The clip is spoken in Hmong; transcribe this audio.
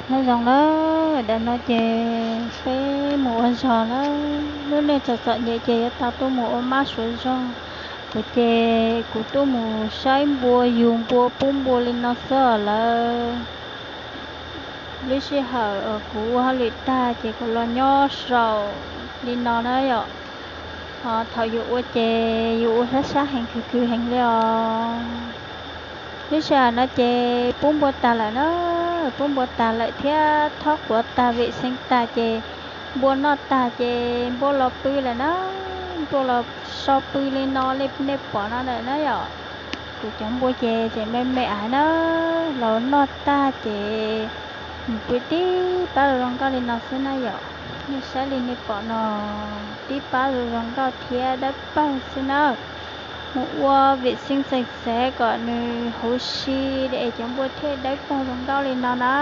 Nyob zoo nawb, ntawm no ces peb mus ua zog nawb. Lub neej txom txom nyem ces yuav tau tuaj mus ua mab suav zog. Kuv ces kuv tuaj mus saib npua, yug npua, pub npua li no xwb os lawv. Lub sij hawm kuv ua hauj lwm tag ces kuv los nyob saum li no na yom. Thaum yus ua ces yus ua sab sab heev, khwv khwv heev li os. Lub sij hawm no ces pub npua tag lawm na, pub npua tag lawm thiab thob quav tag, vem xeev tag ces npua noj tag ces npua los pw lawm na. Npua los so pw li no li nej pom no lawm na yom. Kuv cov npua ces tseem me me aiv na, los noj tag ces mus pw tib pab zoo nkauj li no xwb na yom. Nej saib li nej pom no, tib pab zoo zoo nkauj thiab dawb paug xwb na. Mus ua vem xeev xeev xeev kom nws huv si es cov npua thiaj dawb paug zoo nkauj li no na.